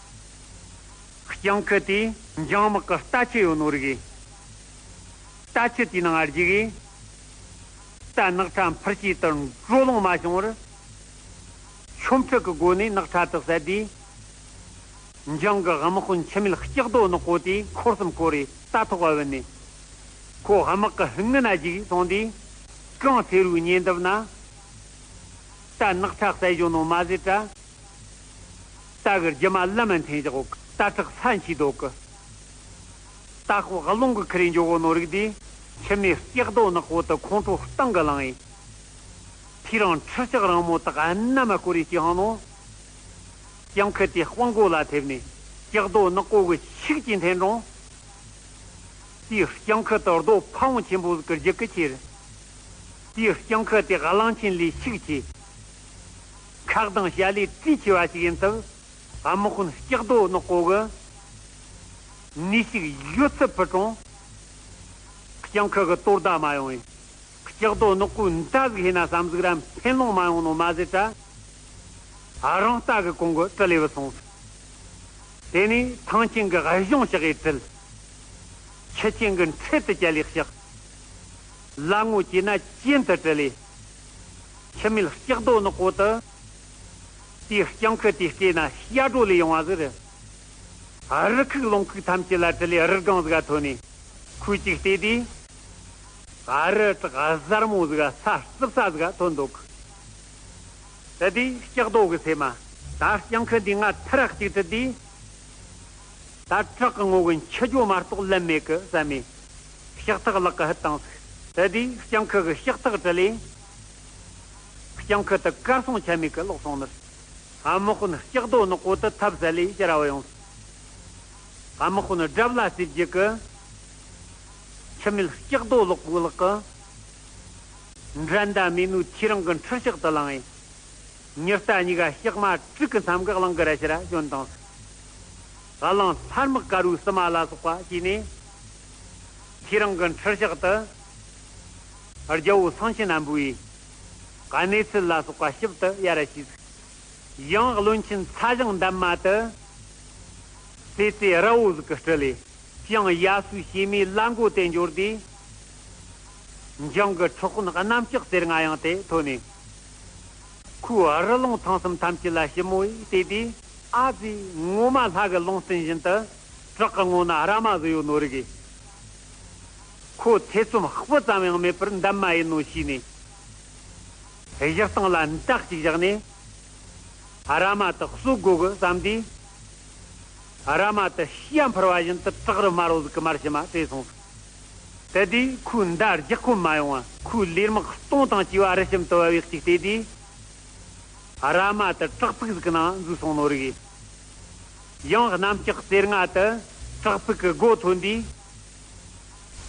རྐྱང་ཁུ་དེས་འཇང་དམག་གི་རྟ་ཁྱུ་ཡོད་ནོ་རིག་གི། རྟ་ཁྱུ་དེའི་ནང་ང་རྒྱུག་གི། རྟ་ནག་ཁྲ་འཕུར་སྐྱེལ་དུ་འགྲོ་ལོང་མ་བྱུང་བར། ཆོ་འཕྲུལ་གྱི་སྒོ་ནས་ནག་ཁྲ་དེ་བསད་དུས། འཇང་གི་དམག་དཔོན་འཆི་མེད་སྐྱག་རྡོ་ནག་པོ་དེས་འཁོར་གསུམ་བསྐོར་རེ་རྟ་ཐོག་ག་བུད་ནས། ཁོ་དམག་གི་སྔུན་ན་རྒྱུག་སོང་དུས། གངས་སེང་རི་བོའི་ཉེ་འདབས་ན། རྟ་ནག་ཁྲ་བསད་བཞག་ནོ་མ་ཟད་དྲ། རྟ་གི་རྒྱུ་མ་ལམ་མ་འཐེན་བཞག་གོ་གི། རྟ་ཁྲག་ས་འཁྱིལ་འདུག་གི། རྟ་ཤོག་རླུང་གིས་ཁུར་རེ་འགྱོ་གོ་ནོ་རིག་དུས། འཆི་མེད་སྐྱག་རྡོ་ནག་པོ་དེ་ཁོང་ཁྲོ་སྟེང་གི་ལངས་ཡིན། ཐེའུ་རང་འཕྲུལ་ལྕགས་རིང་མོ་དག་གནམ་མ་བསྐོར་རེ་སྐྱེས་ཧང་ནོ། རྐྱང་ཁུ་དེའི་དཔང་མགོ་ལ་ཐེབས་ནས་སྐྱག་རྡོ་ནག་པོ་གི་ཤུགས་ཀྱིས་འཐེན་རུང་། དེའི་རྐྱང་ཁུ་དེ་རྡོ་ཕ་བོང་ཆེན་པོ་ཟིག་གི་རྒྱུད་གི་ཁྱེར། དེའི་རྐྱང་ཁུ་དེ་གླང་ཆེན་ལས་ཤུགས་ཆེ། མཁའ་ལྡིང་བྱ་ལས་གྲོས་ཆེ་བ་ཞིག་ཡིན་སྟབས། དམག་དཔོན་སྐྱག་རྡོ་ནག་པོ་གི་ནུས་ཤུགས་ཡོད་ཚད་ཕུད་རུང་། རྐྱང་ཁུ་གི་དོ་ཟླ་མ་ཡོང་བས། སྐྱག་རྡོ་ནག་པོའི་མདའ་ཟིག་ཧེ་ན་བསམ་གཟིགས་ར་འཕེན་ལོང་མ་ཡོང་ནོ་མ་ཟད་དྲ། རང་རྟ་གི་གོང་གི་དྲིལ་ལས་བུད་སོང་ཟིག། དེ་ནས་ཐང་ཆེན་གྱི་གཞུང་ཕྱག་གིས་དྲིལ། ཆུ་ཆེན་གྱི་འཕྲེད་དུ་བཅད་ལས་བཤགས། ལ་ངོ་བཅད་ན་གྱེན་དུ་དྲིལ་ལས། འཆི་མེད་སྐྱག་རྡོ་ནག་པོ་དེ། དེའི་རྐྱང་ཁུ་དེའི་སྐེ་ན་བཤད་སྒྲོ་ལས་ཡོང་བ་ཟིག་རེད། རི་ཁུག་ལུང་ཁུག་ཐམས་ཅད་ལ་དྲིལ་ལས་རི་སྒང་ཟིག་ག་ཐོན་ནས་ཁོས་ཅིག་བལྟས་དུས། རི་བྲག་གཟར་མོ་ཟིག་ག་ས་རྩུབ་ས་ཟིག་ག་ཐོན་འདུག། དེ་དུས་སྐྱག་རྡོ་གི་སེམས་མ། ད་རྐྱང་ཁུ་འདིས་ང་ཐར་ར་གཅིག་དྲིལ་དུས། ད་བྲག་གི་ངོ་གི་འཆི་རྒྱུ་མ་གཏོགས་ལན་མེད་གི་བསམ་མས། ཕྱག་ཐག་ལག་གི་ཧུད་བཏང་ཟིག། དེ་དུས་རྐྱང་ཁུ་གི་ཕྱག་ཐག་དྲིལ་ལས། རྐྱང་ཁུ་དེ་གར་སོང་ཆ་མེད་གི་ལོག་སོང་ནི། དམག་དཔོན་སྐྱག་རྡོ་ནག་པོ་དེ་ཐབས་ཟད་ལས་ཕྱིར་ར་བུད་ཡོང་ཟིག། དམག་དཔོན་དགྲ་བླ་རྩེ་བརྒྱད་ཀྱིས། འཆི་མེད་སྐྱག་རྡོ་ལག་པོ་ལག་གི། འགྲན་ཟླ་མེད་ནོ་ཐེའུ་རང་གི་འཕྲུལ་ལྕགས་དེ་བླངས་ཡིན། ཉི་རྟ་གཉིས་ཀ་ལྕགས་མ་དྲུག་གི་མཚམས་ཀྱི་གླིང་གི་ར་ཕྱི་ར་བྱོན་བཏང་ཟིག། གླིང་ལྷ་དམག་དཀར་བོའི་བསུ་མ་ལ་སོགས་པ་བྱས་ནས། ཐེའུ་རང་གི་འཕྲུལ་ལྕགས་དེ། རྒྱལ་པོ་སེང་ཆེན་ཨམ་བུའི་གནས་ཚུལ་ལ་སོགས་པ་ཞིབ་ཏུ་ཡར་ར་ཞུས་ཟིག། ཡང་བློན་ཆེན་ཚ་ཞང་འདན་མ་དེ། རྩེ་རྩེ་ར་བོ་ཟིག་གི་སྤྲུལ་ལས། ཞང་ཡ་སུའི་བྱེ་མའི་ལ་མགོ་དེ་འབྱོར་དུས། འཇང་གི་འཕྲོག་དཔོན་གནམ་ལྕགས་གསེར་ལྔ་ཡང་དེ་ཐོན་ནས། ཁོའི་རི་ལུང་ཐང་གསུམ་ཐམས་ཅད་ལ་ཞིབ་མོ་བལྟས་དུས། ཨ་ཙི། ངོ་མ་ལྷ་གི་ལུང་བསྟན་བཞིན་དུ་བྲག་གི་ངོ་ན་ར་མ་ཟིག་ཡོད་ནོ་རིག་གི། ཁོ་ཐེ་ཚོམ་སྤུ་ཙམ་ཡང་མེད་པར་འདབ་མ་ཡིན་ནོ་ཤེས་ནས། གཞི་སྟེང་ལ་མདའ་གཅིག་བཞག་ནས། ར་མ་དེ་གསོད་དགོས་གི་བསམ་དུས། ར་མ་དེ་བྱ་འཕུར་བ་བཞིན་དུ་བྲག་རི་དམར་བོ་ཟིག་གི་མར་ཕྱི་མ་བྲོས་སོང་ཟིག། དེ་དུས་ཁོའི་མདའ་རྒྱག་ཁོམ་མ་ཡོང་བ། ཁོའི་ལས་དམག་སྟོང་དང་བཅས་པ་རི་ཁྱིམ་དུ་བབས་པའི་གཅིག་བལྟས་དུས། ར་མ་དེ་བྲག་ཕུག་ཟིག་གི་ནང་འཛུལ་སོང་ནོ་རིག་གི། ཡང་གནམ་ལྕགས་གསེར་ལྔ་དེ་བྲག་ཕུག་གི་སྒོ་ཐོན་དུས།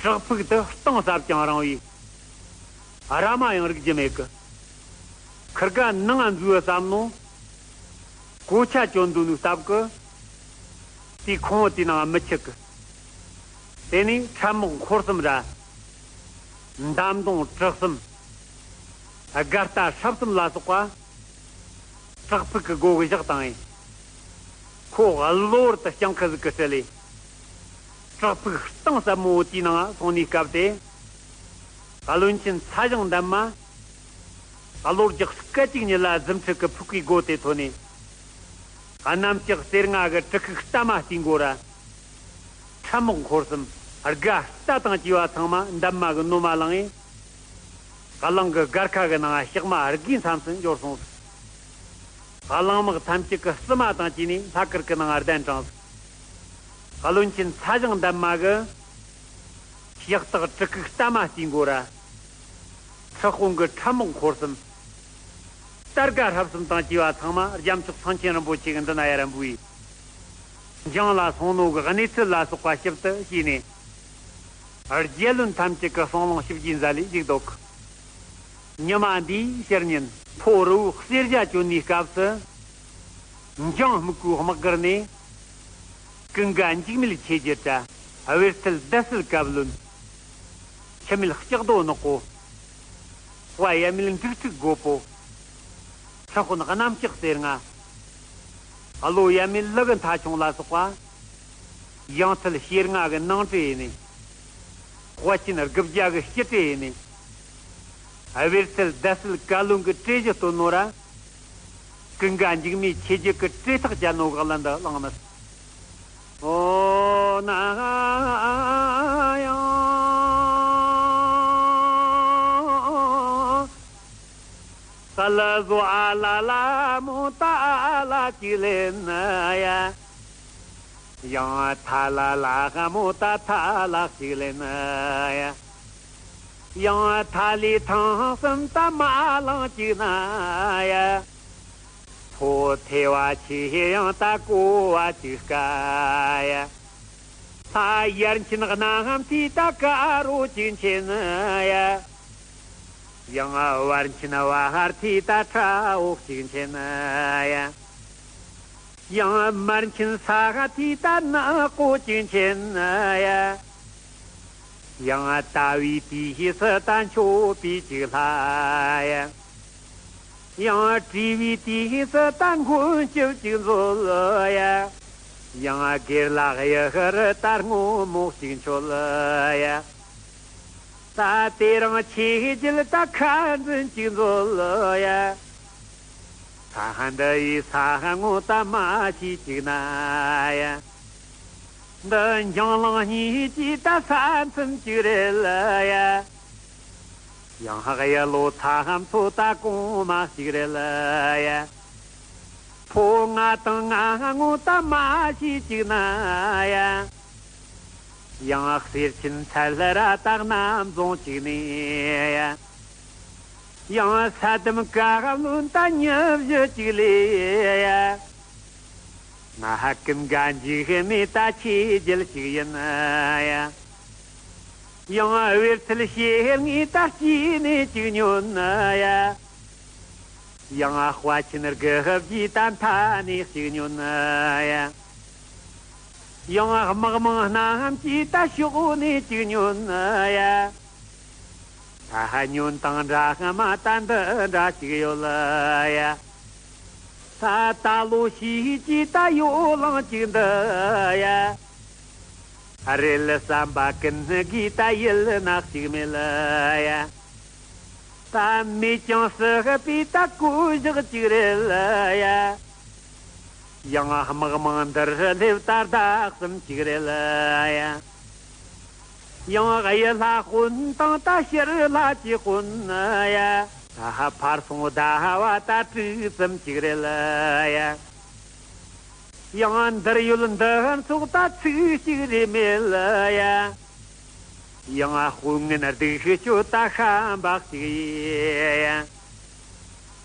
བྲག་ཕུག་དེ་གཏིང་ཟབ་ཅིང་རིང་བས། ར་མ་ཡང་རིག་རྒྱུ་མེད་གི། ཁིར་ག་ནང་ང་འཛུལ་བསམ་ནོ། གོ་ཆ་གྱོན་འདུག་ནོ་སྟབས་གི། དེའི་ཁོང་བུ་དེའི་ནང་མི་ཆུད་གི། དེ་ནས་ཁྲབ་རྨོག་འཁོར་གསུམ་ར། མདའ་མདུང་གྲི་གསུམ། སྒ་རྟ་ཧྲབ་གསུམ་ལ་སོགས་པ། བྲག་ཕུག་གི་སྒོ་གི་བཞག་བཏང་ཡིན། ཁོ་གློ་བུར་དུ་སྤྱང་ཁུ་ཟིག་གི་སྤྲུལ་ལས། བྲག་ཕུག་གཏིང་ཟབ་མོ་དེའི་ནང་སོང་ནས་སྐབས་དེ། བློན་ཆེན་ཚ་ཞང་འདན་མ། གློ་རྒྱག་སྐད་ཅིག་ཉིད་ལ་གཟིམ་ཁྲི་གི་ཕུག་གི་སྒོ་དེ་ཐོན་ནས། གནམ་ལྕགས་གསེར་ལྔ་གི་གྲི་ཁུག་གཏའ་མ་དེའི་མགོ་ར། ཁྲབ་རྨོག་འཁོར་གསུམ་སྒ་རྟ་དང་བཅས་པ་ཚང་མ་འདབ་མ་གི་ནུ་མ་བླངས་ཡིན། གླིང་གི་སྒར་ཁ་གི་ནང་ཞག་མ་དགུའི་མཚམས་སུ་འབྱོར་སོང་ཟིག། གླིང་དམག་ཐམས་ཅད་ཀྱི་བསུ་མ་དང་བཅས་ནས་ལྷ་དཀར་གྱི་ནང་གདན་དྲངས་ཟིག། བློན་ཆེན་ཚ་ཞང་འདན་མ་གི་ཕྱག་རྟགས་གྲི་ཁུག་གཏའ་མ་དེའི་མགོ་ར། ཁྲི་དཔོན་གྱི་ཁྲབ་རྨོག་འཁོར་གསུམ། སྟར་སྒ་ཧྲབ་གསུམ་དང་བཅས་པ་ཚང་མ་རྒྱལ་མཆོག་སེང་ཆེན་རིན་པོ་ཆེ་གི་མདུན་ན་ཡར་འབུལ་ཡིན། འཇང་ལ་སོང་ནོ་གི་གནས་ཚུལ་ལ་སོགས་པ་ཞིབ་ཏུ་ཞུས་ནས། རྒྱལ་བློན་ཐམས་ཅད་ཀྱི་གསང་ལུང་ཞིབ་རྒྱས་མཛད་ལས་བཞུགས་འདུག། ཉི་མ་འདིའི་ཕྱི་ཉིན་ཕོ་རི་བོ་གསེར་རྒྱ་གྱོན་ནས་སྐབས་སུ། འཇང་སྨུག་པོའི་དམག་སྒར་ནས། ཀུན་དགའ་འཇིགས་མེད་ཆོས་རྒྱལ་དྲ། བེར་ཐལ་ཟླ་གསལ་བཀའ་བློན། འཆི་མེད་ལྕགས་རྡོ་ནག་པོ། དཔའ་ཡ་མེད་འབྲུག་ཕྲུག་རྒོད་པོ། ཁྲི་དཔོན་གནམ་ལྕགས་གསེར་རྔ། བློ་ཡ་མེད་ལུ་གུ་མཐའ་སྐྱོང་ལ་སོགས་པ། ཡང་ཐལ་ཤེལ་རྔ་གི་ནང་བྲིས་ནས། དཔལ་ཆེན་དགུ་བརྒྱ་གི་སྤྱི་བྲིས་ནས། བེར་ཐལ་ཟླ་གསལ་བཀའ་བློན་གྱི་བྲིས་གཞི་བཏོན་ནོ་ར། ཀུན་དགའ་འཇིགས་མེད་ཆོས་རྒྱལ་གྱི་བྲིས་ཐག་བཅད་ནོ་གི་ཀླད་འདི་བླངས་ནས། ཨོ་ན་ཡང་། ཀ་ལ་བཟོ་ཨ་ལ་ལ་མོ་ཏ་ཨ་ལ་ཅིག་ལེན་ན་ཡ། ཡང་ཐ་ལ་ལ་མོ་ཏ་ཐ་ལ་ཅིག་ལེན་ན་ཡ། ཡང་ཐ་ལི་ཐང་གསུམ་ཏ་མ་ལང་ཅིག་ན་ཡ། ཕོ་ཐེ་བ་ཆེ་ཡང་ཏ་ཀོ་བ་ཅིག་དཀའ་ཡ། ལྷ་ཡར་ཆེན་གནམ་ཐི་ཏ་ཀ་རོ་ཅིག་ཆེན་ཡ། ཡང་བར་ཆེན་བ་ཧར་ཐི་ཏ་ཁྲ་འོག་ཅིག་ཆེན་ཡ། ཡང་མར་ཆེན་ས་ཧ་ཐི་ཏ་ནག་པོ་ཅིག་ཆེན་ཡ། ཡང་ལྟ་བའི་དུས་ཤེས་སུ་ད་མཆོད་པའི་ཅིག་ལྷ་ཡ། ཡང་བྲིས་པའི་དུས་ཤེས་སུ་ད་མགོན་སྐྱབས་ཅིག་མཛོད་ཡ། ཡང་སྒེར་ལ་གཡུ་ཧི་རུ་ད་སྔོན་མོ་ཅིག་མཆོད་ཡ། ད་དེ་རིང་ཆོས་རྒྱལ་ད་ཁ་འཛིན་ཅིག་མཛོད་ཡ། ས་ཧ་འདི་ཡི་ས་ཧ་ངོ་ད་མ་ཤི་ཅིག་ན་ཡ། འདི་འཇང་གླིང་གཉིས་ཀྱི་ད་ས་མཚམས་ཅིག་རེད་ལ་ཡ། ཡང་ཧག་ཡ་ལོ་ཚ་ཧམ་ཚོ་ད་གོང་མ་ཞིག་རེད་ལ་ཡ། ཕོ་ང་དང་ང་ངོ་ད་མ་ཤི་ཅིག་ན་ཡ། ཡང་གསེར་ཆེན་ཚལ་ར་ད་གནམ་རྫོང་ཅིག་ནས་ཡ། ཡང་ས་དམ་ཀ་ཧ་ལུན་ད་ཉི་བཞི་ཅིག་ལས་ཡ། ང་ཧ་ཀུན་དགའ་འཇིགས་མེད་ད་ཆོས་རྒྱལ་ཞིག་ཡིན་ཡ། ཡང་བེར་ཐལ་ཤེལ་ངའི་ད་སྐྱེས་ནས་ཅིག་ཉོན་ཡ། ཡང་དཔའ་ཆེན་དགུ་བཞི་ད་མཐའ་ནས་ཅིག་ཉོན་ཡ། ཡང་དམག་མང་རྣམས་ཀྱིས་ད་ཕྱོགས་ནས་ཅིག་ཉོན་ཡ། ད་ཧ་ཉོན་དང་འདྲ་ཧ་མ་ད་འདི་འདྲ་ཅིག་ཡོད་ལ་ཡ། ད་ད་ལོ་ཤི་ཅི་ད་ཡོ་ལང་ཅིག་འདི་ཡ། རེད་ལ་བསམ་པ་ཀུན་གྱིས་ད་ཡིད་ནག་ཅིག་མེད་ལ་ཡ། ད་མེད་ཀྱང་སྲིད་པའི་ད་ཀུ་བཞག་ཅིག་རེད་ལ་ཡ། ཡང་དམག་མང་འདིར་སླེབས་ད་བདག་གསུམ་ཅིག་རེད་ལ་ཡ། ཡང་གཡུ་ལྷ་དཔོན་དང་ད་ཕྱིར་ལྷ་གྱི་དཔོན་ཡ། ད་ཕར་སོང་ཟླ་བ་ད་དྲུག་ཙམ་ཅིག་རེད་ལ་ཡ། ཡང་འདིར་ཡོད་འདི་ཚོགས་ད་ཚིག་གཅིག་རེད་མེད་ལ་ཡ། ཡང་དཔོན་ངན་སྡུག་ཤོས་ད་ཤ་འབག་ཅིག་ཡིན།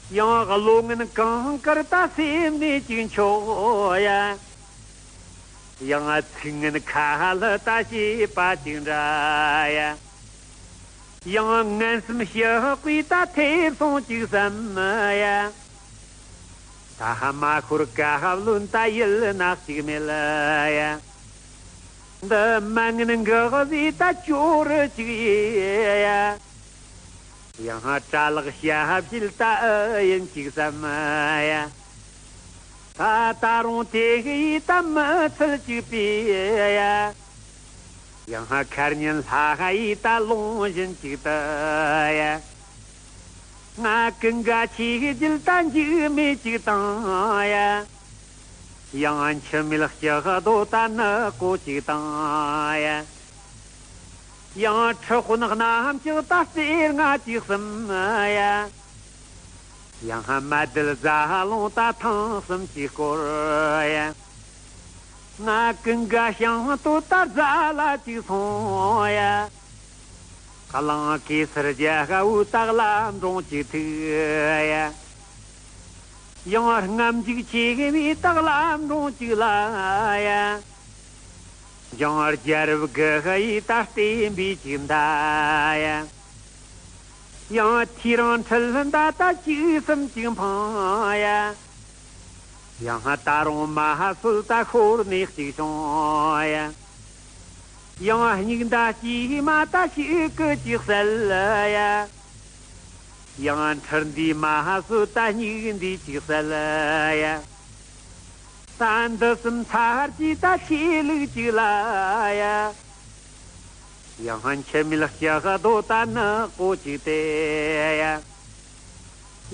ཡང་བློ་ངན་གངས་དཀར་ད་སེམས་ནས་ཅིག་འཆོག་ཡ། ཡང་ཚིག་ངན་ཁ་ལ་ད་བྱེད་པ་ཅིག་འདྲ་ཡ། ཡང་ངན་སེམས་ཞི་བའི་ད་ཐེབས་སོང་ཅིག་བསམ་ཡ། ད་ཧ་མ་ཤོར་ཀ་ཧབ་ལོན་ད་ཡིད་ནག་ཅིག་མེད་ལ་ཡ། འདི་མ་ངན་འགག་ཟིག་ད་ཅོ་རུ་ཅིག་ཡ། ཡང་ཧ་གྲྭ་ལག་ཞབས་ཕྱིལ་ད་ཨ་ཡིན་ཅིག་བསམ་ཡ། ད་ད་རུང་དེ་ཡི་ད་མི་ཚུལ་ཅིག་པི་ཡ། ཡང་ཧ་ཁར་ཉིན་ལྷ་ཧ་ཡི་ད་ལུང་བཞིན་ཅིག་ད་ཡ། ང་ཀུན་དགའ་ཆོས་རྒྱལ་ད་འཇིགས་མེད་ཅིག་དང་ཡ། ཡང་འཆི་མེད་ལྕགས་རྡོ་ད་ནག་པོ་ཅིག་དང་ཡ། ཡང་ཁྲི་དཔོན་གནམ་ལྕགས་ད་རྩེ་ལྔ་ཅིག་གསུམ་ཡ། ཡང་ཧ་མ་དལ་རྫ་ལུང་ད་ཐང་གསུམ་གྱི་སྐོར་ཡ། ང་ཀུན་དགའ་ཤིང་ཏོག་ད་རྫ་ལ་ཅིག་སོང་ཡ། གླང་གེ་སར་རྒྱལ་ཁ་འུ་སྟག་ལ་འབྲོང་ཅིག་ཐུག་ཡ། ཡང་རྔམ་འཇུག་ཆེ་བའི་སྟག་ལ་འབྲོང་གཅིག་ལ་ཡ། ཡང་རྒྱལ་རབས་དགུ་ཡི་ད་བསྟན་པའི་གཅིག་མདའ་ཡ། ཡང་ཐེའུ་རང་ཁྲི་ལྷ་མདའ་ད་གཅིག་གསུམ་གཅིག་འཕང་ཡ། ཡང་ད་རུང་མ་ཧ་སུལ་ད་ཤོར་ནས་གཅིག་བྱུང་ཡ། ཡང་སྙིགས་མདའ་གཅིག་མ་ད་ཤིག་གི་གཅིག་བསལ་ཡ། ཡང་ཁྲིར་འདི་མ་ཧ་སུལ་ད་སྙིགས་འདི་གཅིག་བསལ་ཡ། ད་འདི་གསུམ་ཚར་གཅིག་ད་ཆེ་ལུགས་གཅིག་ལ་ཡ། ཡང་འཆི་མེད་ལྕགས་རྡོ་ད་ནག་པོ་གཅིག་དེ་ཡ།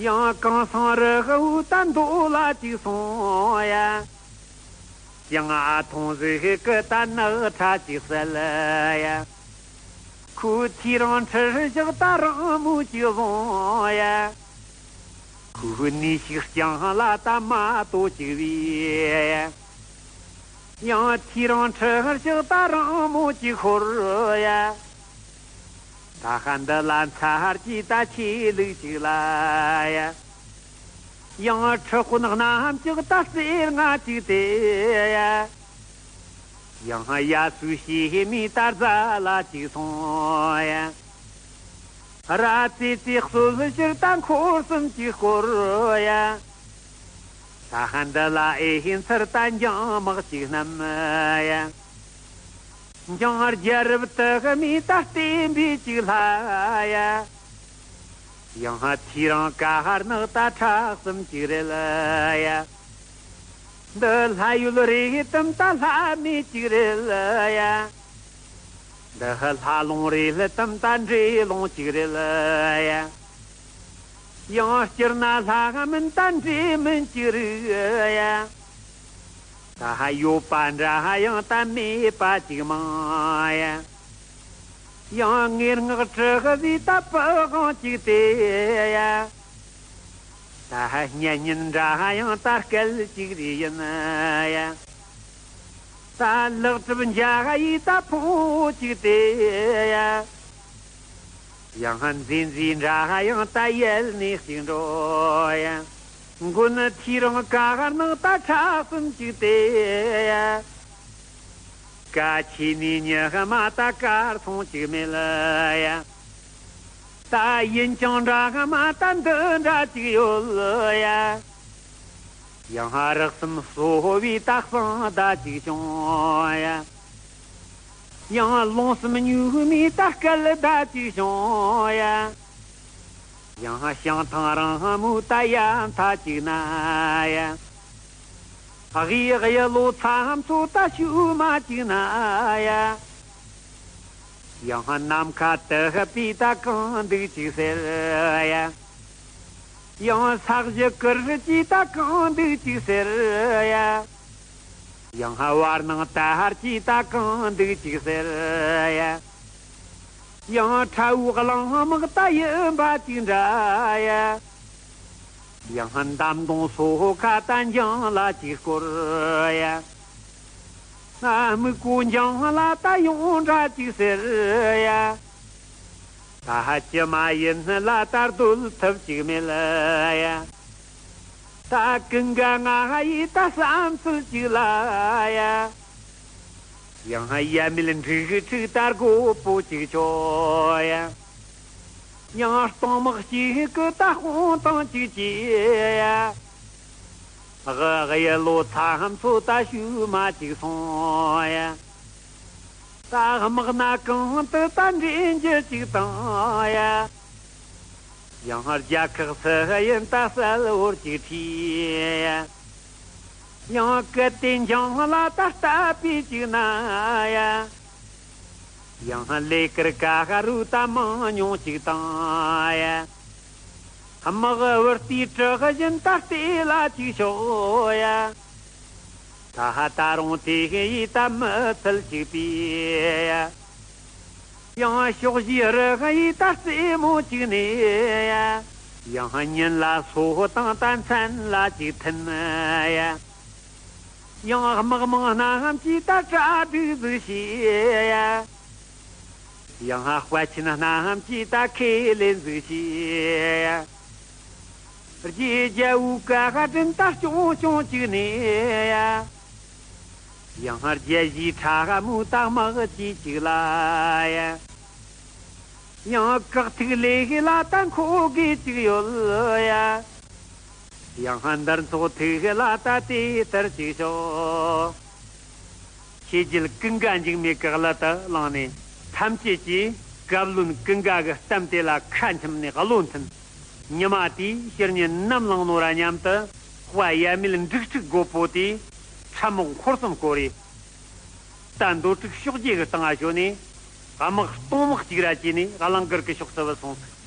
ཡང་གང་སང་རི་ཧུ་ད་མདོ་ལ་གཅིག་སོང་ཡ། ཡང་ཨ་ཐོང་ཟིག་གི་ད་ནག་ཁྲ་གཅིག་བསལ་ཡ། ཁོའི་ཐེའུ་རང་ཁྲི་བཞག་ད་རང་མོ་གཅིག་བཟུང་ཡ། ཁོའི་ནི་ཞིག་རྐྱང་ལ་ད་མ་ཏོ་གཅིག་བི་ཡ། ཡང་ཐེའུ་རང་ཁྲི་བཞག་ད་རང་མོ་གཅིག་ཤོར་ཡ། ད་ཧ་འདི་ལ་མཚར་གྱི་ད་ཆེ་ལུགས་གཅིག་ལ་ཡ། ཡང་ཁྲི་དཔོན་རྣམས་ཀྱི་ད་རྩེ་ལྔ་གཅིག་དེ་ཡ། ཡང་ཡ་སུ་ཤེས་མི་ད་རྫ་ལ་གཅིག་སོང་ཡ། ར་ཙེ་ཙེ་གསོལ་ཕྱིར་ད་འཁོར་གསུམ་གཅིག་བསྐོར་ཡ། ད་ཧ་འདི་ལ་ཨེ་ཧིན་ཚར་ད་འགྱང་དམག་གཅིག་བསྣམས་ཡ། འགྱང་རྒྱལ་རབས་དུ་མི་ད་བསྟན་པའི་གཅིག་ལྷ་ཡ། ཡང་ཧ་ཐེའུ་རང་ཀ་ཧར་ནག་ད་ཁྲག་གསུམ་གཅིག་རེད་ཡ། འདི་ལྷ་ཡུལ་རེད་དམ་ད་ལྷ་མེད་གཅིག་རེད་ཡ། འདི་ཧ་ལྷ་ལུང་རེད་དམ་ད་འདྲེ་ལུང་གཅིག་རེད་ཡ། ཡང་སྤྱིར་ན་ལྷ་མིན་ད་འདྲེ་མིན་གཅིག་རེད་ཡ། ད་ཧ་ཡོད་པ་འདྲ་ཧ་ཡང་ད་མེད་པ་གཅིག་མང་ཡ། ཡང་ངན་སྔགས་གྲི་ཟིག་ད་པི་ཝང་གཅིག་དེ་ཡ། ད་ཧ་གཉེན་ཉེ་འདྲ་ཧ་ཡང་ད་སྐལ་གཅིག་རེ་ཡིན་ཡ། ད་ལག་གྲུབ་འཇའ་ཧ་ཡི་ད་ཕུང་བོ་གཅིག་དེ་ཡ། ཡང་ཧ་མཛེས་མཛེས་འདྲ་ཧ་ཡང་ད་ཡལ་ནས་གཅིག་འགྲོ་ཡ། མགོན་ཐེའུ་རང་ཀ་ཧར་ནག་ད་ཁྲག་གསུམ་གཅིག་དེ་ཡ། ཀ་ཆེ་ནི་ཉི་ཧ་མ་ད་དཀར་ཚོང་གཅིག་མེད་ལ་ཡ། ད་ཡིན་ཀྱང་འདྲ་ཧ་མ་ད་འདི་འདྲ་གཅིག་ཡོད་ལ་ཡ། ཡང་ཧ་རག་གསུམ་གསོ་བའི་ད་གསང་ད་གཅིག་བྱུང་ཡ། ཡང་ལོང་གསུམ་ཉུལ་མི་ད་སྐལ་ད་གཅིག་བྱུང་ཡ། ཡང་ཧ་ཤང་ཐང་རང་མུ་ད་ཡ་མཐའ་གཅིག་ན་ཡ། དབུས་གཡུ་ལོ་མཚམས་ཚོ་ད་ཤུ་མ་གཅིག་ན་ཡ། ཡང་ཧ་ནམ་མཁའ་དུ་ཧ་པི་ད་གང་འདུག་ཅིག་ཟེར་ཡ། ཡང་ས་གཞི་ཀིར་གྱི་ད་གང་འདུག་ཅིག་ཟེར་ཡ། ཡང་ཧ་བར་སྣང་ད་ཧར་གྱི་ད་གང་འདུག་ཅིག་ཟེར་ཡ། ཡང་ཁྲ་བོའི་གླང་དམག་ད་ཡིན་པ་ཅིག་འདྲ་ཡ། ཡང་ཧ་འདམ་དོང་སོ་ཁ་ད་འཇང་ལ་ཅིག་སྐོར་ཡ། ང་སྨུག་པོ་འཇང་ལ་ད་ཡོང་འདྲ་ཅིག་ཟེར་ཡ། ད་ཧ་ཅི་མ་ཡིན་ལ་ད་སྡོད་ཐུབ་ཅིག་མེད་ལ་ཡ། ད་ཀུན་དགའ་ང་ཧ་ཡི་ད་བསམ་ཚུལ་ཅིག་ལ་ཡ། ཡང་ཡ་མེད་འབྲུག་ཕྲུག་ད་རྒོད་པོ་ཅིག་ཆོ་ཡ། ཡང་སྟོང་དམག་ཅིག་གི་ད་དཔུང་ཐང་ཅིག་ཅི་ཡ། གཡུ་ལོ་མཚམས་ཚོ་ད་ཤུ་མ་ཅིག་སོང་ཡ། ད་དམག་སྣ་གང་དུ་ད་འདྲེན་རྒྱུ་ཅིག་དང་ཡ། ཡང་རྒྱལ་ཁག་སུ་ཡིན་ད་གསལ་བོར་ཅིག་ཁྲིད་ཡ། ཡང་སྐད་དེ་འཇང་ལ་ད་ལྟ་པའི་ཅིག་ན་ཡ། ཡང་ལས་ཀར་ཀ་ཧ་རུ་ད་མང་ཉུང་ཅིག་དང་ཡ། དམག་བུ་དེའི་གྲུ་བཞིན་ད་ལྟེ་ལ་ཅིག་ཤོག་ཡ། ད་ཧ་ད་རུང་དེ་ཡི་ད་མི་ཚུལ་ཅིག་པི་ཡ། ཡང་ཕྱོགས་བཞིའི་རི་ཡི་ད་རྩེ་མོ་ཅིག་ནས་ཡ། ཡང་ཉིན་ལ་སོ་དང་ད་མཚན་ལ་ཅིག་ཐིམ་ཡ། ཡང་དམག་མང་རྣམས་ཀྱིས་ད་གྲ་སྒྲིག་ཟིག་བྱས་ཡ། ཡང་དཔལ་ཆེན་རྣམས་ཀྱིས་ད་ཁས་ལེན་ཟིག་བྱས་ཡ། རྗེ་རྒྱལ་བོའི་བཀའ་དྲིན་ལྟར་སྐྱོང་སྐྱོང་གཅིག་ནས། ཡང་རྒྱལ་བཞིའི་ཕྲ་མོའི་རྟ་དམག་གཅིག་གཅིག་ལ། ཡང་བཀག་ཐུག་ལས་ལ་ད་མཁོ་དགོས་གཅིག་ཡོད། ཡང་འདར་ཚོགས་ཐུག་ལ་ད་དེ་ལྟར་གཅིག་ཤོག། ཁྱེད་རྒྱལ་ཀུན་དགའ་འཇིགས་མེད་ཀྱི་གླུ་དེ་བླངས་ནས། ཐམས་ཅད་ཀྱིས་བཀའ་བློན་ཀུན་དགའ་གི་གཏམ་དེ་ལ་ཁ་འཆམ་ནས་བློ་མཐུན། ཉི་མ་དེའི་ཕྱི་ཉིན་ནམ་ལངས་ནོ་ར་མཉམ་དུ། དཔའ་ཡ་མེད་འབྲུག་ཕྲུག་རྒོད་པོ་དེས་ཁྲབ་དམག་འཁོར་གསུམ་བསྐོར་རེ། རྟ་འདོ་དྲུག་ཕྱོགས་བརྒྱད་ཀྱི་སྟེང་ང་ཞོན་ནས། དམག་སྟོང་དམག་གཅིག་ར་བྱས་ནས་གླང་དཀར་གྱི་ཕྱོགས་སུ་བུད་སོང་ཟིག།